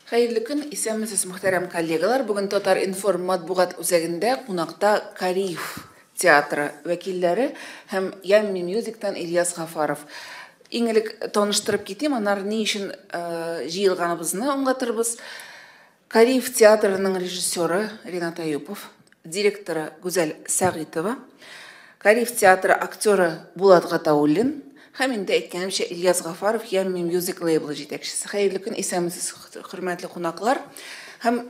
Хәерле көн, исәнмесез, мөхтәрәм коллегалар. Бүген Татар-информ матбугат үзәгендә кунакта Кариев театры вәкилләре һәм Yummy Music'тан Ильяс Гафаров. Иң элек таныштырып китим, аннары ни өчен җыелганыбызны аңлатырбыз. Кариев театрының режиссеры Ренат Аюпов, директоры Гүзәл Сәгыйтова, Кариев театры актеры Булат Гатауллин һәм инде әйткәнемчә Ильяс Гафаров Yummy Music лейблы җитәкчесе. Хәерле көн, исәнмесез, хөрмәтле кунаклар. Һәм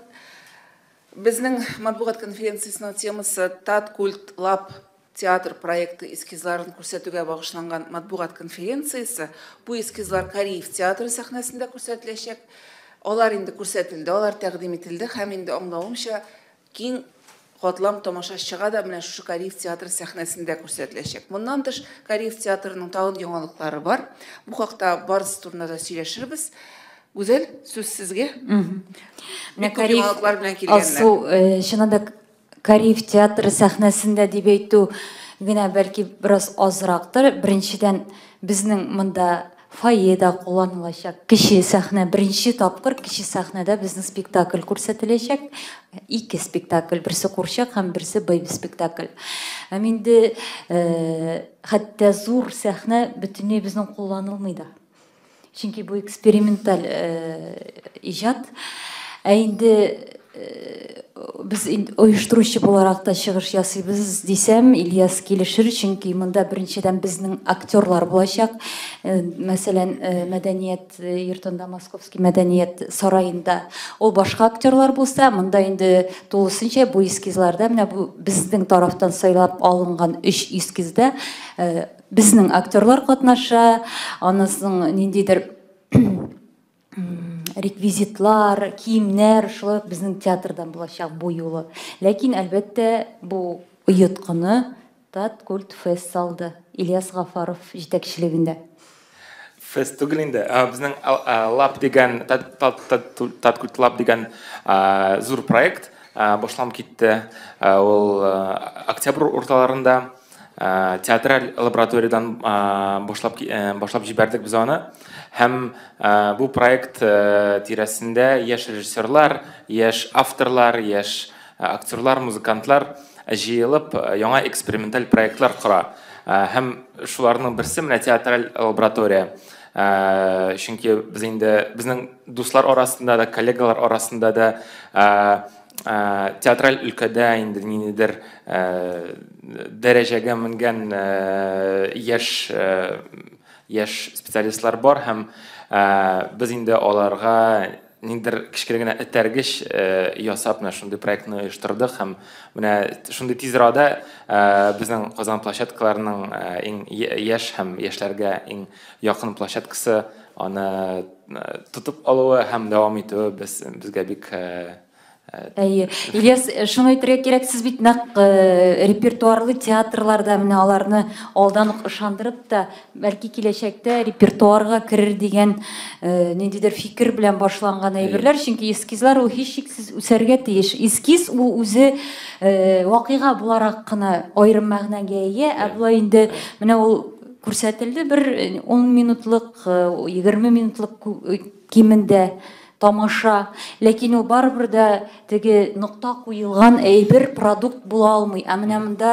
безнең матбугат конференциясенең темасы Таткульт Лаб театр проекты эскизларын күрсәтүгә багышланган матбугат конференциясе. Бу эскизлар Кариев театры сәхнәсендә күрсәтеләчәк. Алар инде күрсәтелде, алар тәкъдим ителде һәм инде аңлавымча, киң катлам тамашачыга да менә шушы Кариев театры сәхнәсендә күрсәтеләчәк. Моннан тыш, Кариев театрының тагын яңалыклары бар. Бу хакта барысы турында да сөйләшербез. Гүзәл, сүз сезгә. Менә Кариев яңалыклар белән килгәннәр. Алсу, чыннан да Кариев театры сәхнәсендә дип әйтү генә бәлки бераз азрактыр. Беренчедән, безнең монда фойе да кулланылачак. Кече сәхнә, беренче тапкыр кече сәхнәдә безнең спектакль күрсәтеләчәк. Ике спектакль, берсе курчак һәм берсе бэйби спектакль. Һәм инде хәтта зур сәхнә бөтенләй безнең кулланылмый да. Чөнки бу эксперименталь иҗат. Ә инде без оештыручы буларак та чыгыш ясыйбыз дисәм, Ильяс килешер, чөнки монда беренчедән безнең актерлар булачак. Мәсәлән, мәдәният йортында, Московский мәдәният сараенда ул башка актерлар булса, монда инде тулысынча бу эскизларда, менә бу безнең тарафтан сайлап алынган өч эскизда безнең актерлар катнаша, аннан соң ниндидер реквизитлар, киемнәр шулай ук безнең театрдан булачак бу юлы. Ләкин, әлбәттә, бу оеткыны Таткульт Фест салды Ильяс Гафаров җитәкчелегендә. Фест түгел инде. Безнең Лаб дигән, Таткульт Лаб дигән зур проект башланып китте. Ул октябрь урталарында театраль лабораториядән башлап башлап җибәрдек без аны. Һәм бу проект тирәсендә яшь режиссерлар, яшь авторлар, яшь актерлар, музыкантлар җыелып яңа эксперименталь проектлар кора. Һәм шуларның берсе менә театраль лаборатория. Чөнки без инде безнең дуслар арасында да, коллегалар арасында да театраль өлкәдә инде ниндидер дәрәҗәгә менгән яшь яшь специалистлар бар һәм без инде аларга ниндидер кечкенә генә этәргеч ясап менә шундый проектны оештырдык һәм менә шундый тиз арада безнең Казан площадкаларының иң яшь һәм яшьләргә иң якын площадкасы аны тотып алуы һәм дәвам итүе без безгә бик Әйе. Ильяс, шуны әйтергә кирәк, сез бит нәкъ репертуарлы театрларда менә аларны алдан ук ышандырып та, бәлки киләчәктә репертуарга керер дигән ниндидер фикер белән башланган әйберләр, чөнки эскизлар ул һичшиксез үсәргә тиеш. Эскиз ул үзе вакыйга буларак кына аерым мәгънәгә ия, ә болай инде менә ул күрсәтелде бер 10 минутлык, 20 минутлык кимендә тамаша, ләкин ул барыбер дә теге нокта куелган әйбер, продукт була алмый. Ә менә монда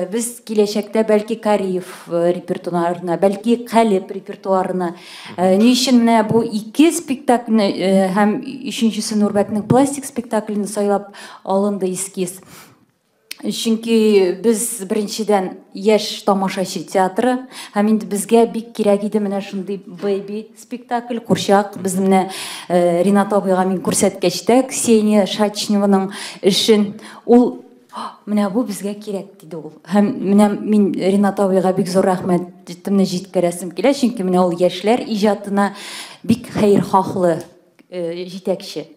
без киләчәктә бәлки Кариев репертуарына, бәлки Калеб репертуарына. Ни өчен менә бу ике спектакльне һәм өченчесе Нурбәкнең пластик спектаклен сайлап алынды эскиз? Чөнки без беренчедән яшь тамашачы театры, һәм инде безгә бик кирәк иде менә шундый бэйби спектакль, курчак. Без менә Ринат абыйга мин күрсәткәч тә Ксения Шачневаның эшен, ул менә бу безгә кирәк диде ул. Һәм менә мин Ринат абыйга бик зур рәхмәтемне җиткерәсем килә, чөнки менә ул яшьләр иҗатына бик хәерхаһлы җитәкче.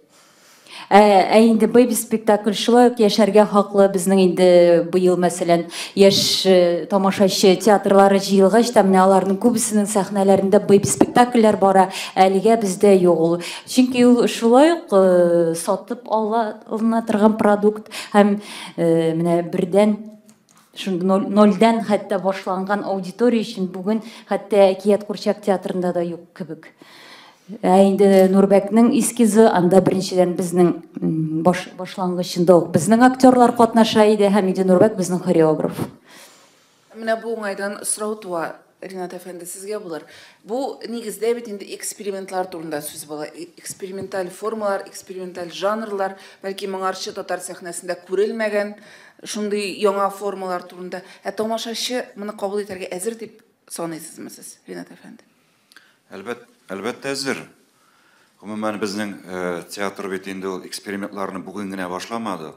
Ә инде бэйби спектакль шулай ук яшәргә хаклы. Безнең инде быел, мәсәлән, яшь тамашачы театрлары җыелгач та, менә аларның күбесенең сәхнәләрендә бэйби спектакльләр бара. Әлегә бездә юк ул. Чөнки ул шулай ук сатып алына торган продукт һәм менә бердән шундый нольдән хәтта башланган аудитория өчен бүген хәтта Әкият курчак театрында да юк кебек. Ә инде Нурбәкнең эскизы, анда беренчедән безнең баш, башлангычында ук безнең актерлар катнаша иде, һәм инде Нурбәк безнең хореограф. Менә бу уңайдан сорау туа, Ринат әфәнде, сезгә булыр. Бу нигездә бит инде экспериментлар турында сүз була. Эксперименталь формалар, эксперименталь жанрлар, бәлки моңарчы татар сәхнәсендә күрелмәгән шундый яңа формалар турында. Ә тамашачы моны кабул итәргә әзер дип саныйсызмы сез, Ринат әфәнде? Әлбәт, әлбәттә әзер. Гомумән, безнең театр бит инде ул экспериментларны бүген генә башламады.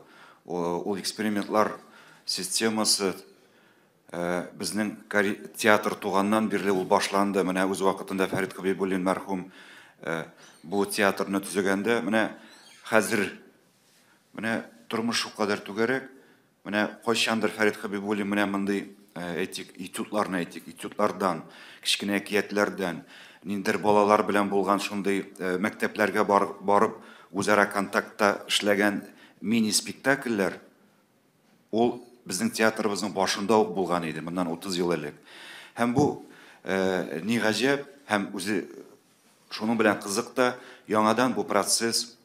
Ул экспериментлар системасы безнең театр туганнан бирле ул башланды. Менә үз вакытында Фәрит Хәбибуллин мәрхүм бу театрны төзегәндә, менә хәзер менә тормыш шулкадәр түгәрәк. Менә кайчандыр Фәрит Хәбибуллин менә мондый, әйтик, этюдларны әйтик, этюдлардан, кечкенә әкиятләрдән, ниндидер балалар белән булган шундый мәктәпләргә барып үзара контактта эшләгән мини-спектакльләр, ул безнең театрыбызның башында ук булган иде, моннан 30 ел элек. Һәм бу ни гаҗәп, һәм үзе шуның белән кызык та, яңадан бу процесс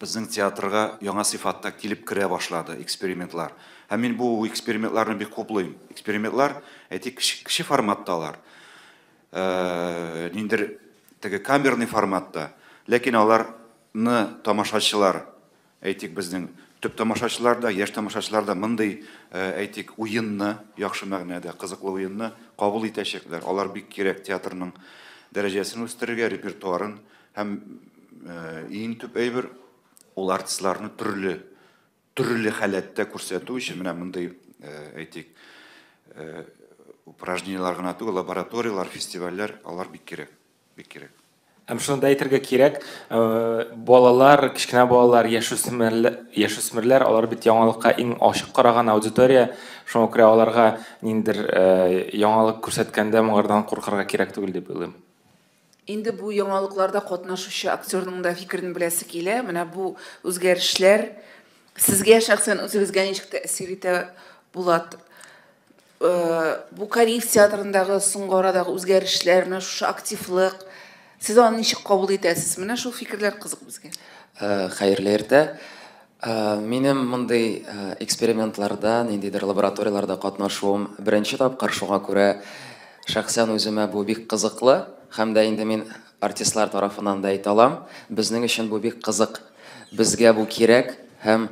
безнең театрга яңа сыйфатта килеп керә башлады, экспериментлар. Һәм мин бу экспериментларны бик хуплыйм. Экспериментлар, әйтик, кече форматта алар. Ниндидер теге камерный форматта, ләкин аларны тамашачылар, әйтик, безнең төп тамашачылар да, яшь тамашачылар да мондый, әйтик, уенны, яхшы мәгънәдә, кызыклы уенны кабул итәчәкләр. Алар бик кирәк театрның дәрәҗәсен үстерергә, репертуарын һәм иң төп әйбер ул артистларны төрле төрле халәттә күрсәтү өчен менә мондый, әйтик, упражнениелар гына түгел, лабораториялар, фестивальләр, алар бик кирәк, бик кирәк. Һәм шуны да әйтергә кирәк, балалар, кечкенә балалар, яшүсмерләр, алар бит яңалыкка иң ачык караган аудитория, шуңа күрә аларга ниндидер яңалык күрсәткәндә моңардан куркырга кирәк түгел дип уйлыйм. Инде бу яңалыкларда катнашучы актерның да фикерен беләсе килә. Менә бу үзгәрешләр сезгә шәхсән үзегезгә ничек тәэсир итә, Булат? Бу Кариев театрындагы соңгы арадагы үзгәрешләр, менә шушы активлык, сез аны ничек кабул итәсез? Менә шул фикерләр кызык безгә. Хәерле иртә. Минем мондый экспериментларда, ниндидер лабораторияләрдә катнашуым беренче тапкыр, шуңа күрә шәхсән үземә бу бик кызыклы, һәм дә инде мин артистлар тарафыннан да әйтә алам, безнең өчен бу бик кызык. Безгә бу кирәк, һәм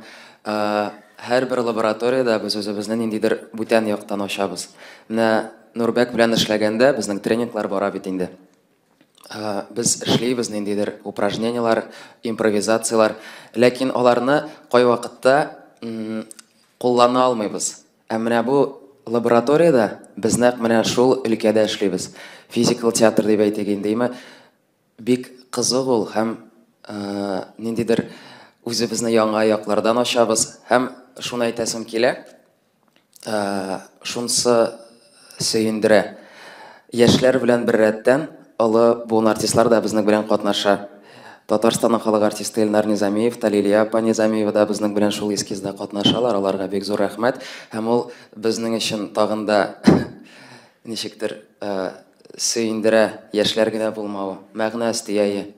һәрбер лабораториядә без үзебезне ниндидер бүтән яктан ачабыз. Менә Нурбәк белән эшләгәндә безнең тренинглар бара бит инде. Без эшлибез ниндидер упражнениелар, импровизациялар, ләкин аларны кайвакытта куллана алмыйбыз. Ә менә бу лабораториядә без нәкъ менә шул өлкәдә эшлибез. Физикал театр дип әйтик инде, име? Бик кызык ул, һәм ниндидер үзебезне яңа яклардан ачабыз. Һәм шуны әйтәсем килә, шунысы сөендерә. Яшьләр белән беррәттән олы буын артистлар да безнең белән катнаша. Татарстанның халык артисты Илнар Низамиев та, Лилия апа Низамиева да безнең белән шул эскизда катнашалар. Аларга бик зур рәхмәт. Һәм ул безнең өчен тагын да ничектер сөендерә, яшьләр генә булмавы, мәгънә өсти, әйе.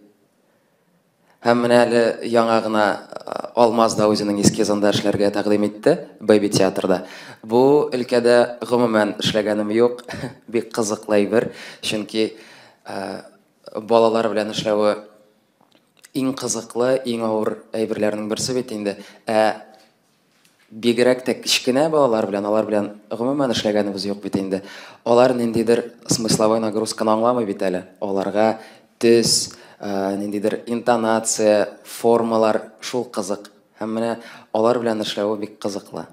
Һәм менә әле яңа гына Алмаз да үзенең эскизында эшләргә тәкъдим итте, Бэби театрда. Бу өлкәдә гомумән эшләгәнем юк, бик кызыклы әйбер, чөнки балалар белән эшләве иң кызыклы, иң авыр әйберләрнең берсе бит инде. Ә бигрәк тә кечкенә балалар белән, алар белән гомумән эшләгәнебез юк бит инде. Алар ниндидер смысловой нагрузканы аңламый бит әле. Аларга төс, ниндидер интонация, формалар шул кызык. Һәм менә алар белән эшләве бик кызыклы.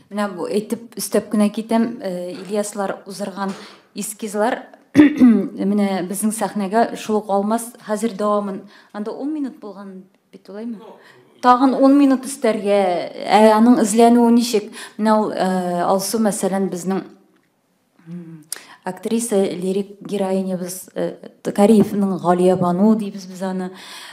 Менә бу әйтеп өстәп кенә китәм, Ильяслар уздырган эскизлар менә безнең сәхнәгә шул ук Алмаз хәзер дәвамын, анда 10 минут булган бит, улаймы? Тагын 10 минут өстәргә, ә аның эзләнүе ничек? Менә ул Алсу, мәсәлән, безнең Актриса, лирик героинябыз Кариевның Галиябану дибез без аны.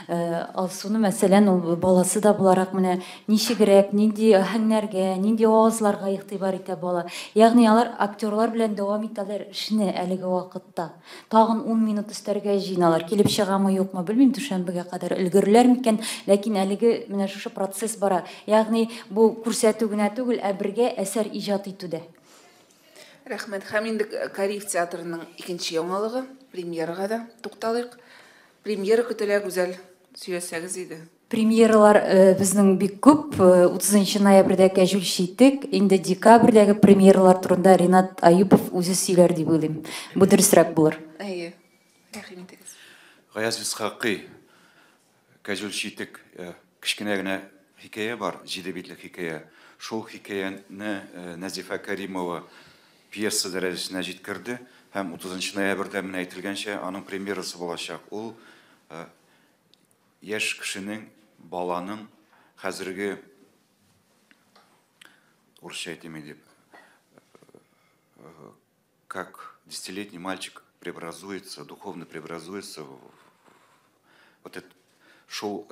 Алсуны, мәсәлән, ул баласы да буларак менә ничегрәк, нинди аһәңнәргә, нинди авазларга игътибар итә бала. Ягъни алар актерлар белән дәвам итәләр эшне әлеге вакытта. Тагын 10 минут өстәргә җыеналар. Килеп чыгамы, юкмы, белмим, дүшәмбегә кадәр өлгерерләр микән, ләкин әлеге менә шушы процесс бара. Ягъни бу күрсәтү генә түгел, ә бергә әсәр иҗат итү дә. Рәхмәт. Һәм инде Кариев театрының икенче яңалыгы, премьерага да тукталыйк. Премьера көтелә, Гүзәл, сөйләсәгез иде. Премьералар безнең бик күп. 30 ноябрьдә Кәҗүл читек, инде декабрьдәге премьералар турында Ринат Аюпов үзе сөйләр дип уйлыйм. Бу дөресрәк булыр. Әйе. Рәхим итегез. Гаяз Исхакый, Кәҗүл читек, кечкенә генә хикәя бар, 7 битлек хикәя. Шул хикәяне Нәзифә Кәримова пьеса дәрәҗәсенә җиткерде һәм 30 ноябрьдә, менә әйтелгәнчә, аның премьерасы булачак. Ул яшь кешенең, баланың хәзерге, урысча әйтим дип, как десятилетний мальчик преобразуется, духовно преобразуется. Вот это шул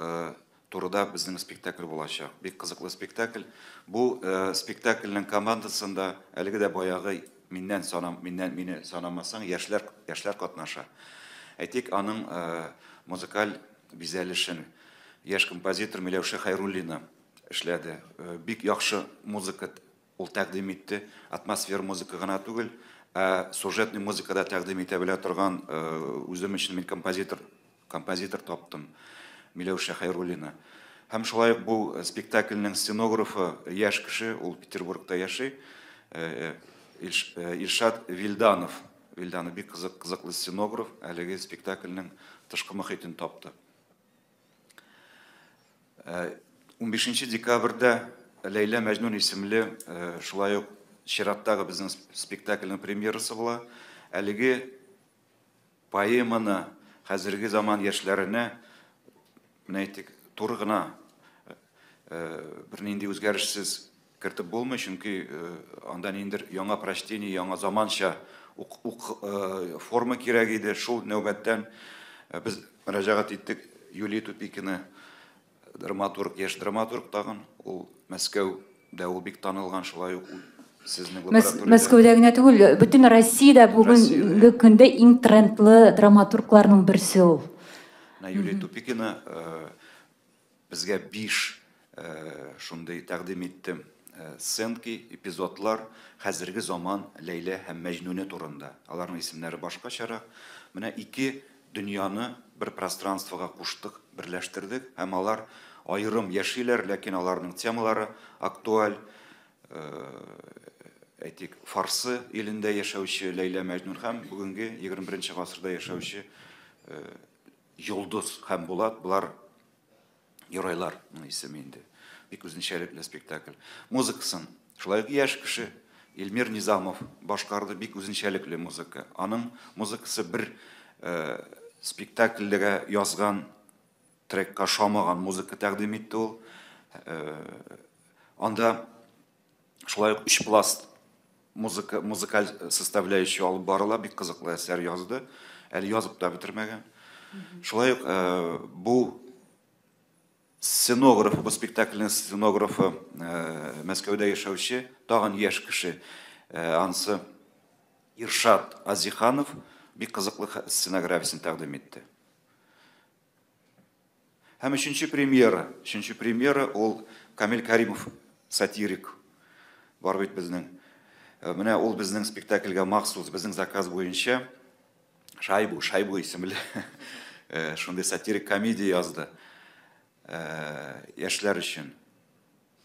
турыда безнең спектакль булачак. Бик кызыклы спектакль. Бу спектакльнең командасында әлеге дә баягы миннән санам, миннән мине санамасаң, яшьләр катнаша. Әйтик, аның музыкаль бизәлешен яшь композитор Миләүшә Хәйруллина эшләде. Бик яхшы музыка ул тәкъдим итте. Атмосфер музыка гына түгел, ә сюжетный музыка да тәкъдим итә белә торган, үзем өчен мин композитор таптым, Миләүшә Хәйруллина. Һәм шулай ук бу спектакльнең сценографы яшь кеше, ул Петербургта яши, Илшат Вилданов. Вилданов бик кызыклы сценограф, әлеге спектакльнең тышкы мохитен тапты. 15 декабрьдә Ләйлә Мәҗнүн исемле шулай ук чираттагы безнең спектакльнең премьерасы була. Әлеге поэманы хәзерге заман яшьләренә, менә әйтик, туры гына бернинди үзгәрешсез кертеп булмый, чөнки анда ниндидер яңа прочтение, яңа заманча форма кирәк иде. Шул нәүбәттән без мөрәҗәгать иттек Юлия Тупикина, драматург, яшь драматург тагын, ул Мәскәүдә ул бик танылган, шулай ук сезнең лабораториядә. Мәскәүдә генә түгел, бөтен Россиядә бүгенге көндә иң трендлы драматургларның берсе ул. Юлия Тупикина безгә 5 шундый тәкъдим итте сценки, эпизодлар хәзерге заман Ләйлә һәм Мәҗнүне турында. Аларның исемнәре башкачарак. Менә ике дөньяны бер пространствога куштык, берләштердек һәм алар аерым яшиләр, ләкин аларның темалары актуаль. Әйтик, Фарсы илендә яшәүче Ләйлә Мәҗнүн һәм бүгенге 21 гасырда яшәүче Йолдыз һәм Булат, булар Юрайлар исеме инде. Бик үзенчәлекле спектакль. Музыкасын шулай ук яшь кеше Эльмир Низамов башкарды, бик үзенчәлекле музыка. Аның музыкасы бер спектакльгә язган трекка ошамаган музыка тәкъдим итте ул. Анда шулай ук 3 пласт музыка, музыкаль составляющая алып барыла, бик кызыклы әсәр язды. Әле язып та бетермәгән. Шулай ук бу сценограф, бу спектакльнең сценографы Мәскәүдә яшәүче тагын яшь кеше, ансы Иршат Азиханов бик кызыклы сценографиясен тәкъдим итте. Һәм өченче премьера, өченче премьера ул Камил Каримов, сатирик бар бит безнең. Менә ул безнең спектакльгә махсус, безнең заказ буенча Шайбу, Шайбу исемле шундый сатирик комедия язды. Яшьләр өчен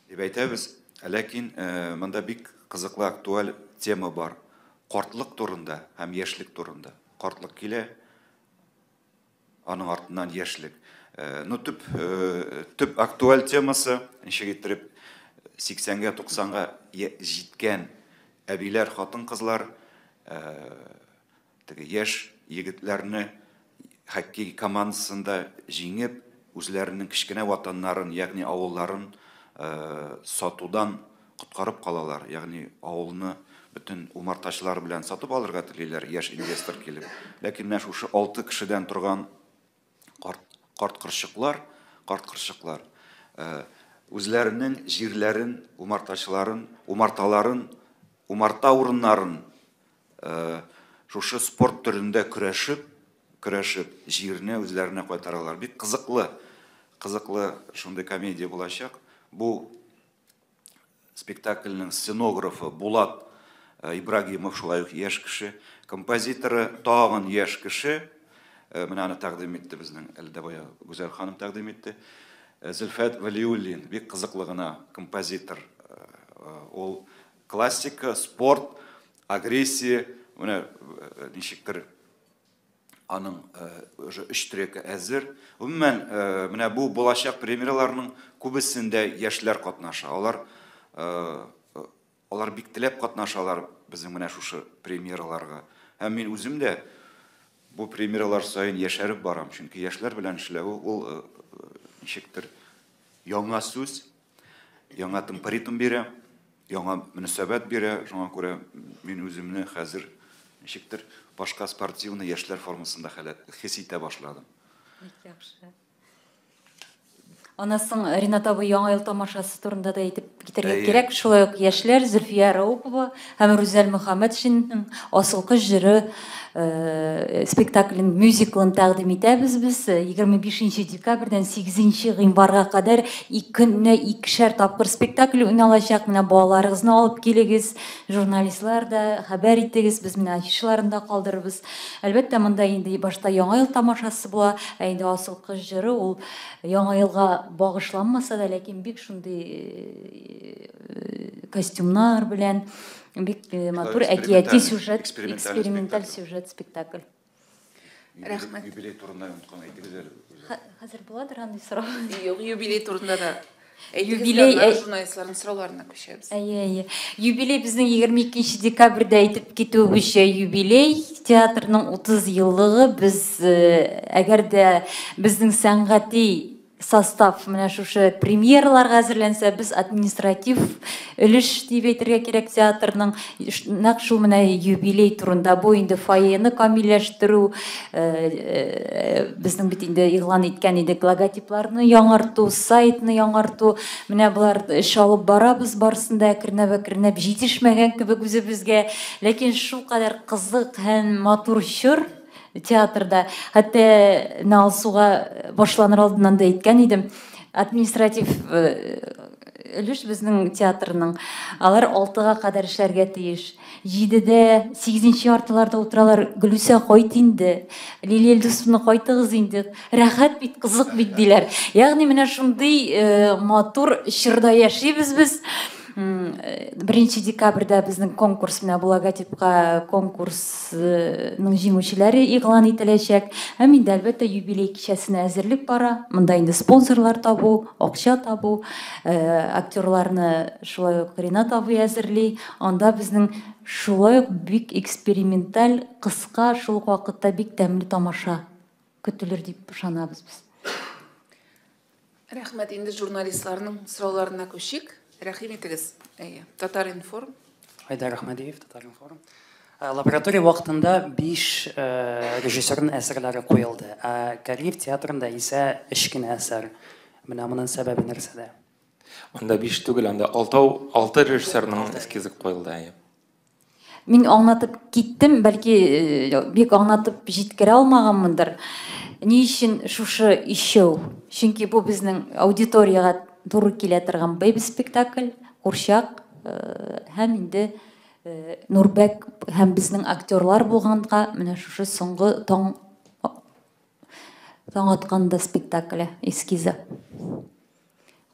дип әйтәбез, ләкин монда бик кызыклы актуаль тема бар. Картлык турында һәм яшьлек турында. Картлык килә, аның артыннан яшьлек. Ну, төп актуаль темасы, ничек иттереп 80-гә, 90-га җиткән әбиләр, хатын-кызлар, теге яшь егетләрне хоккей командасында җиңеп, үзләренең кечкенә ватаннарын, ягъни авылларын сатудан коткарып калалар, ягъни авылны бөтен умартачылар белән сатып алырга телиләр, яшь инвестор килеп. Ләкин менә шушы 6 кешедән торган карт карчыклар үзләренең җирләрен, умартачыларын, умарталарын, умарта урыннарын шушы спорт төрендә көрәшеп җирне үзләренә кайтаралар. Бик кызыклы шундый комедия булачак. Бу спектакльнең сценографы Булат Ибрагимов, шулай ук яшь кеше, композиторы тагын яшь кеше, менә аны тәкъдим итте безнең, әле дә бая Гүзәл ханым тәкъдим итте. Зөлфәт Вәлиуллин, бик кызыклы гына композитор. Ул классика, спорт, агрессия, менә ничектер аның уже 3 трекі әзер. Гомумән, менә бу булачак премьераларның күбесендә яшьләр катнаша. Алар бик теләп катнашалар безнең менә шушы премьераларга. Һәм мин үзем дә бу премьералар саен яшәреп барам, чөнки яшьләр белән эшләү ул ничектер яңа сүз, яңа темпоритм бирә, яңа мөнәсәбәт бирә. Шуңа күрә мин үземне хәзер ничектер башка спортивный яшьләр формасында хис итә башладым. Бик яхшы. Аннан соң Ринат абый Яңа ел тамашасы турында да әйтеп китәргә кирәк. Шулай ук яшьләр Зөлфия Раупова һәм Рүзәл Мөхәммәтшинның Асыл кыз җыры спектаклен, мюзиклын тәкъдим итәбез без. 25 декабрьдән 8 гыйнварга кадәр көненә икешәр тапкыр спектакль уйналачак. Менә балаларыгызны алып килегез, журналистлар да хәбәр итегез, без менә афишаларын да калдырырбыз. Әлбәттә, монда инде башта Яңа ел тамашасы була, ә инде Асыл кыз җыры ул Яңа елга багышланмаса да, ләкин бик шундый костюмнар белән бик матур әкияти сюжет, эксперименталь сюжет спектакль. Рәхмәт. Юбилей турында оныткан әйтегез әле. Хәзер буладыр андый сорау. Юк, юбилей турында да. Юбилей журналистларның сорауларына күчәбез. Әйе, әйе. Юбилей безнең 22 декабрьдә әйтеп китүебезчә юбилей, театрның 30 еллыгы. Без әгәр дә безнең сәнгати состав менә шушы премьераларга әзерләнсә, без административ өлеш дип әйтергә кирәк театрның нәкъ шул менә юбилей турында. Бу инде фойены камилләштерү, безнең бит инде игълан иткән идек логотипларны яңарту, сайтны яңарту. Менә болар эш алып барабыз, барысын да әкренләп-әкренләп җитешмәгән кебек үзебезгә, ләкин шулкадәр кызык һәм матур чор театрда. Хәтта Алсуга башланыр алдыннан да әйткән идем, административ өлеш безнең театрның, алар 6-га кадәр эшләргә тиеш. 7-дә, 8-нче яртыларда утыралар. Гөлүсә, кайт инде, Лилия Илдусовна, кайтыгыз инде, рәхәт бит, кызык бит, диләр. Ягъни менә шундый матур чорда яшибез без. 1 декабрьдә безнең конкурс, менә бу логотипка конкурсның җиңүчеләре игълан ителәчәк. Һәм инде әлбәттә юбилей кичәсенә әзерлек бара. Монда инде спонсорлар табу, акча табу, актерларны шулай ук Ринат абый әзерли. Анда безнең шулай ук бик эксперименталь, кыска, шул ук вакытта бик тәмле тамаша көтелер дип ышанабыз без. Рәхмәт. Инде журналистларның сорауларына күчик. Рәхим итегез. Әйе, Татар-информ. Айдар Ахмадиев, Татар-информ. Лаборатория вакытында 5 режиссерның әсәрләре куелды. Ә Кариев театрында исә 3 кенә әсәр. Менә моның сәбәбе нәрсәдә? Анда 5 түгел, анда 6 режиссерның эскизы куелды. Әйе. Мин аңлатып киттем, бәлки бик аңлатып җиткерә алмаганмындыр. Ни өчен шушы ишәү? Чөнки бу безнең аудиториягә туры килә торган бэби спектакль, курчак һәм инде Нурбәк һәм безнең актерлар булганга менә шушы соңгы таң атканда спектакле эскизы.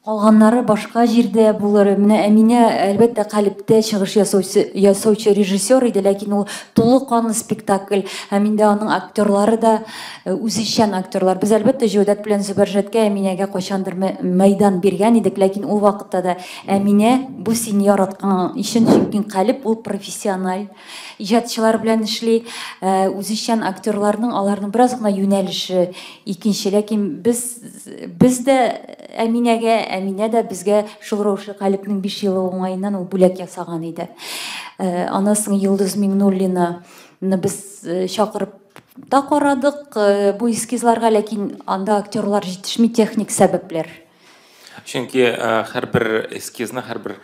Калганнары башка җирдә булыр. Менә Әминә әлбәттә калептә чыгыш ясаучы режиссер иде, ләкин ул тулы канлы спектакль һәм инде аның актерлары да үзешчән актерлар. Без әлбәттә Җәүдәт белән Зөбәрҗәткә, Әминәгә кайчандыр мәйдан биргән идек, ләкин ул вакытта да Әминә бу сине яраткан өчен, чөнки калеп ул профессиональ иҗатчылар белән эшли, үзешчән актерларның аларның бераз гына юнәлеше икенче, ләкин без дә Әминәгә, Әминә дә безгә шул рәвешле Калебнең 5 елы уңаеннан ул бүләк ясаган иде. Аннан соң Йолдыз Миңнуллинаны без чакырып та карадык бу эскизларга, ләкин анда актерлар җитешми, техник сәбәпләр. Чөнки һәрбер эскизны, һәрбер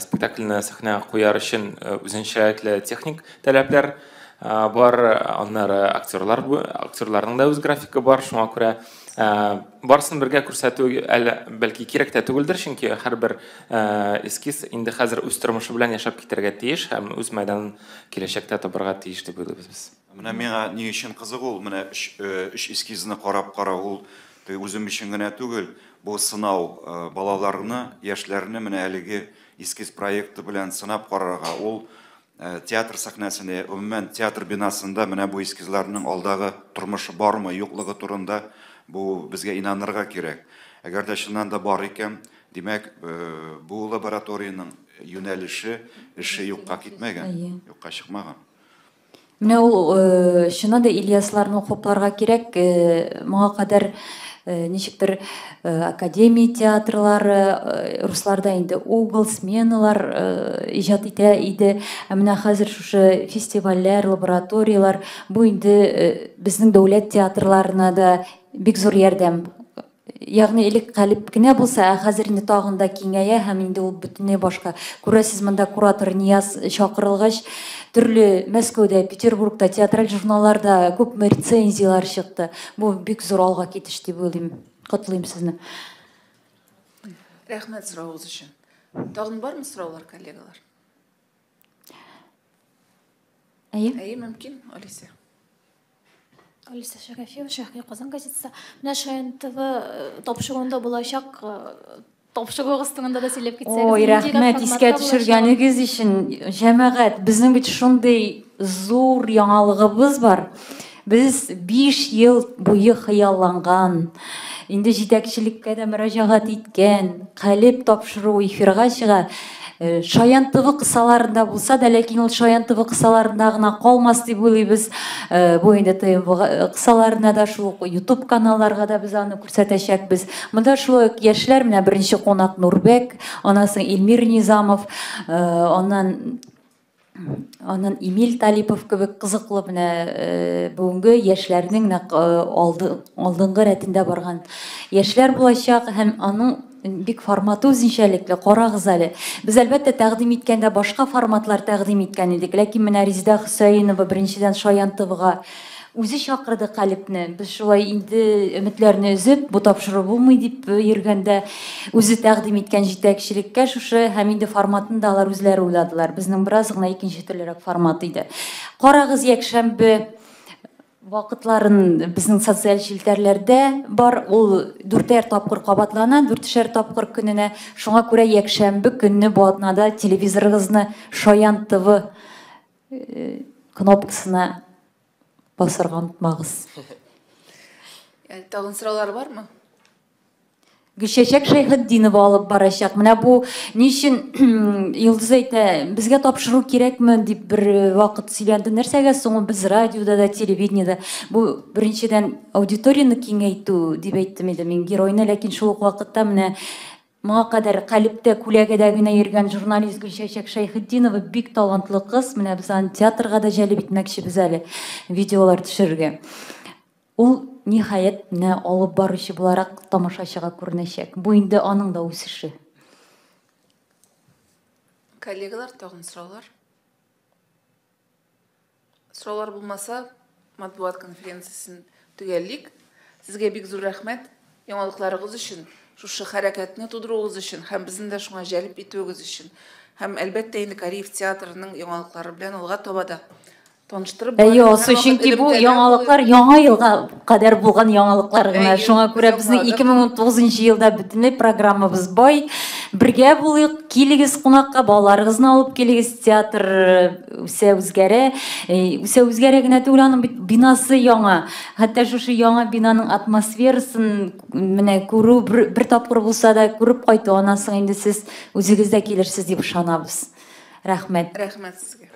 спектакльне сәхнәгә куяр өчен үзенчәлекле техник таләпләр бар. Аннары актерлар, актерларның да үз графигы бар, шуңа күрә барысын бергә күрсәтү әле бәлки кирәк тә түгелдер, чөнки һәрбер эскиз инде хәзер үз тормышы белән яшәп китәргә тиеш һәм үз мәйданын киләчәктә табарга тиеш дип уйлыйбыз без. Менә миңа ни өчен кызык ул, менә өч эскизны карап карау, ул үзем өчен генә түгел, бу сынау, балаларны, яшьләрне менә әлеге эскиз проекты белән сынап карарга, ул театр сәхнәсендә, гомумән театр бинасында менә бу эскизларның алдагы тормышы бармы, юклыгы турында бу безгә инанырга кирәк. Әгәр дә чыннан да бар икән, димәк, бу лабораториянең юнәлеше, эше юкка китмәгән, юкка чыкмаган. Менә ул чыннан да Ильясларны хупларга кирәк. Моңа кадәр ничектер академия театрлары, русларда инде угол, сменалар иҗат итә иде. Ә менә хәзер шушы фестивальләр, лабораторияләр, бу инде безнең дәүләт театрларына да бик зур ярдәм. Ягъни элек Калеб кенә булса, ә хәзер инде тагын да киңәя һәм инде ул бөтенләй башка. Күрәсез, монда куратор Нияз чакырылгач, төрле Мәскәүдә, Петербургта театраль журналларда күпме рецензияләр чыкты. Бу бик зур алга китеш дип уйлыйм. Котлыйм сезне. Рәхмәт соравыгыз өчен. Тагын бармы сораулар, коллегалар? Әйе. Әйе, мөмкин, Алисә. Алиса Шәрәфиева, Шәһри Казан газетасы. Менә Шаян ТВ тапшыруында булачак тапшыруыгыз турында да сөйләп китсәгез. Ой, рәхмәт искә төшергәнегез өчен. Җәмәгать, безнең бит шундый зур яңалыгыбыз бар. Без 5 ел буе хыялланган, инде җитәкчелеккә дә мөрәҗәгать иткән, Калеб тапшыруы эфирга чыга. Шаян ТВ кысаларында булса да, ләкин ул Шаян ТВ кысаларында гына калмас дип уйлыйбыз. Бу инде ТМВ кысаларына да, шул ук YouTube каналларга да без аны күрсәтәчәкбез. Монда шулай ук яшьләр, менә беренче кунак Нурбәк, аннан соң Эльмир Низамов, аннан Эмиль Талипов кебек кызыклы менә бүгенге яшьләрнең нәкъ алдынгы рәтендә барган яшьләр булачак һәм аның бик форматы үзенчәлекле. Карагыз әле. Без әлбәттә тәкъдим иткәндә башка форматлар тәкъдим иткән идек, ләкин менә Резеда Хөсәенова беренчедән Шаян ТВга үзе чакырды Калебне. Без шулай инде өметләрне өзеп, бу тапшыру булмый дип йөргәндә, үзе тәкъдим иткән җитәкчелеккә шушы һәм инде форматын да алар үзләре уйладылар. Безнең бераз гына икенче төрлерәк формат иде. Карагыз, якшәмбе вакытларын безнең социаль челтәрләрдә бар. Ул дүртәр тапкыр кабатлана, дүртешәр тапкыр көненә. Шуңа күрә якшәмбе көнне бу атнада телевизорыгызны Шаян ТВ кнопкасына басарга онытмагыз. Тагын сораулар бармы? Гөлчәчәк Шәйхетдинова алып барачак. Менә бу ни өчен Йолдыз әйтә, безгә тапшыру кирәкме дип бер вакыт сөйләнде. Нәрсәгә соң ул, без радиода да, телевидениедә. Бу беренчедән аудиторияне киңәйтү дип әйттем инде мин геройны, ләкин шул ук вакытта менә моңа кадәр Калебтә күләгәдә генә йөргән журналист Гөлчәчәк Шәйхетдинова бик талантлы кыз. Менә без аны театрга да җәлеп итмәкчебез әле, видеолар төшерергә. Ул ниһаять менә алып баручы буларак тамашачыга күренәчәк. Бу инде аның да үсеше. Коллегалар, тагын сораулар? Сораулар булмаса, матбугат конференциясен төгәллик. Сезгә бик зур рәхмәт яңалыкларыгыз өчен, шушы хәрәкәтне тудыруыгыз өчен һәм безне дә шуңа җәлеп итүегез өчен. Һәм әлбәттә инде Кариев театрының яңалыклары белән алга таба да таныштырып Әйе, Алсу, чөнки бу яңалыклар яңа елга кадәр булган яңалыклар гына. Шуңа күрә безнең 2019 елда бөтенләй программабыз бай. Бергә булыйк, килегез кунакка, балаларыгызны алып килегез. Театр үсә үзгәрә. Үсә үзгәрә генә түгел, аның бит бинасы яңа. Хәтта шушы яңа бинаның атмосферасын менә күрү, бер тапкыр булса да күреп кайту, аннан соң инде сез үзегез дә килерсез дип ышанабыз. Рәхмәт. Рәхмәт сезгә.